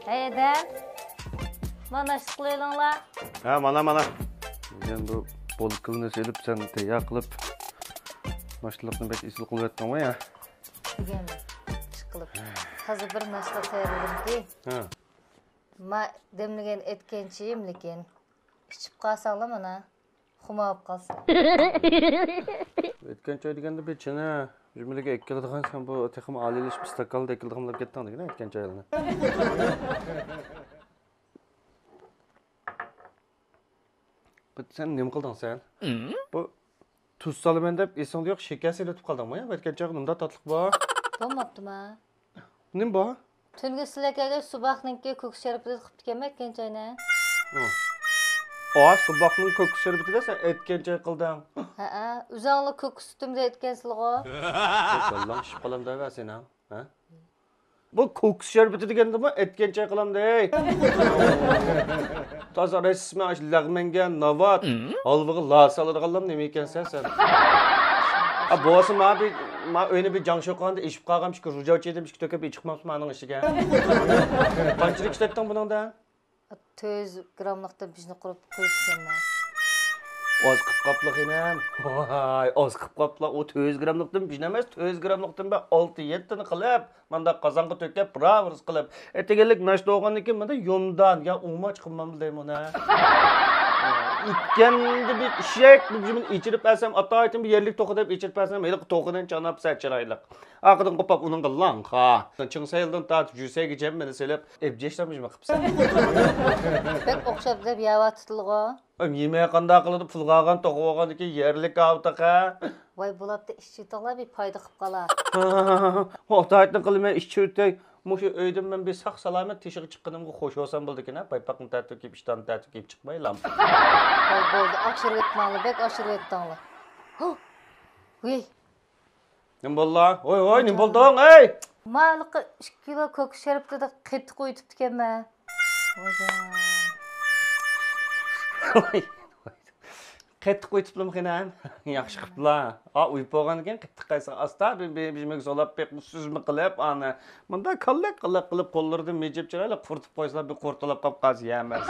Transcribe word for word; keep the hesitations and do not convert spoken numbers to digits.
ھەي ئادەم، مانا ناشتا قىلىۋېلىڭلار. ھە، مانا، مانا. مەن بۇ بولكىلىنى سېلىپ، سەن تەييار قىلىپ، ناشتىلىقنى بەك ئېسىل قىلىۋەتتىڭغۇ يا. دېگەن ئىش قىلىپ، تازا بىر ناشتا تەييارلىدىمكى. ھە. ما دەملىگەن ئەتكەن چېيىم لېكىن. ئىچىپ قالساڭلار مانا، خۇمار بولۇپ قالسا. ئەتكەن چاي دېگەندە بىر چىنە جۈملىگە ئەكېلىدىغان، سەن بۇ تېخىمۇ ئالىيلىشىپ ئىستاكاندا ئەكېلىدىغان بولۇپ كەتتىڭ دېگىنە ئەتكەن چايلىرىنى. بۇ سەن نېمە قىلدىڭ سەن؟ بۇ تۇز سالىمەن دەپ ئېسىڭدە يوق، شېكەر سېلىۋېتىپ قالدىڭمۇ يا؟ ئەتكەن چايغا نېمىنداق تاتلىق بار؟ بولماپتىما؟ نېمە بار؟ تۈنگە سىلەر كەلگەچ سۇباقنىڭكى كۆكۈس شەربىتى قىپتىكەنمەن ئەتكەن چاينى. ھە. ئا، سۇباقنىڭ كۆكۈس شەربىتىدە سەن ئەتكەن چاي قىلدىڭ. ھەئە، ئۆزۈڭلار كۆكۈس سۈتۈمدە ئەتكەنسىلىغۇ. كاللاڭ شىشىپ قالامدۇ ھە سېنىڭ، ھە؟ بۇ كۆكۈس شەربىتى دېگەندىمۇ ئەتكەن چاي قىلامدۇ ھەي. تازا رەسمىي ئاشۇ لەغمەنگە ناۋات، ھالۋىغا لا سالىدىغانلام نېمە ئىكەنسەن سەن؟ ئا، بولسا ما بىر، ما ئۆينى بىر جاڭشۇ قىلغاندا ئېشىپ قالغان ئىككى رۇجاۋ چېيىدىم ئىككى تۆكۈپ ئىچىقماپسىز مانىڭ ئىچىگە. قانچىلىك ئىشلەتتىڭ بۇنىڭدا؟ تۆت يۈز گراملىقتىن بىرنى قۇرۇپ قويۇپتىكەنمەن. ئاز قىپ قاپلا خېنىم. ۋاي، ئاز قىپ قاپلا. ئۇ تۆت يۈز گراملىقتىن بىرنى ئەمەس، تۆت يۈز گراملىقتىن بىر ئالتە يەتتىنى قىلىپ، مانداق قازانغا تۆكۈپ، بىراۋىرىز قىلىپ، ئەتىگەنلىك ناشتا بولغاندىن كېيىن مانداق يومدان يا ئۇماچ قىلمامدۇ دەيمەن ھە. ئۆتكەندە بىر ئىشەك بىر جۈمىنى ئېچىرىپ بەرسەم، ئاتايتىن بىر يەرلىك توخۇ دەپ ئېچىرىپ بەرسەم، ھېلىقى توخۇدىن چاناپ سەل چىرايلىق. ئارقىدىن قوپاپ ئۇنىڭغا لاڭخا. چىڭسەيلىدىن تارتىپ جۈسەيگىچە مېنى سېلىپ، ئەبجەشلەرمۇ جىمى قىپسەن. بەك ئوخشاپتۇ دەپ يەۋاتىدىلىغۇ. ئەم، يېمەي قانداق قىلىدۇ، پۇلغا ئالغان توخۇ بولغاندىكىن يەرلىك ئاۋۇ تېخى. ۋاي، بولاتتى، ئىچىۋېتىڭلار، بىر پايدا قىلىپ قالا. ئاتايتىن قىلىمەن، ئىچىۋېتەي. مۇشۇ ئۆيدىن مەن بىر ساق سالامەت تېشىغا چىققىنىمغا خوش بولسام بولىدىكەن ھە، پايپاقنى تەتۈر كىيىپ، ئىشتاننى تەتۈر كىيىپ چىقمايلا. ۋاي، بولدى، ئاشۇرۇۋېتىڭلار، بەك ئاشۇرۇۋېتىڭلار. ھۇ! ۋىي! نېمە بولدى؟ ھوي، ھوي، نېمە بولدۇڭ، ھەي؟ ما ھېلىقى ئىككى كىلو كۆكۈس شەربىتىدە قېتىق ئۇيۇتۇپتىكەنمەن. قېتىق ئۇيۇتۇپلىمۇ خېنىم؟ ياخشى قىپلا. ئا، ئۇيۇپ بولغاندىن كېيىن قېتىق قايسىغا ئاستا بىر، بىر، بىر يېمەك سولاپ بېقىپ، سۈزمە قىلىپ، ئانى مۇنداق كاللەك قىلىق قىلىپ، قوللىرىدىن مىجىپ چىرايلىق قۇرۇتۇپ قويسىلا، بىر قۇرتۇلۇپ قاپ قالسا يەمەس.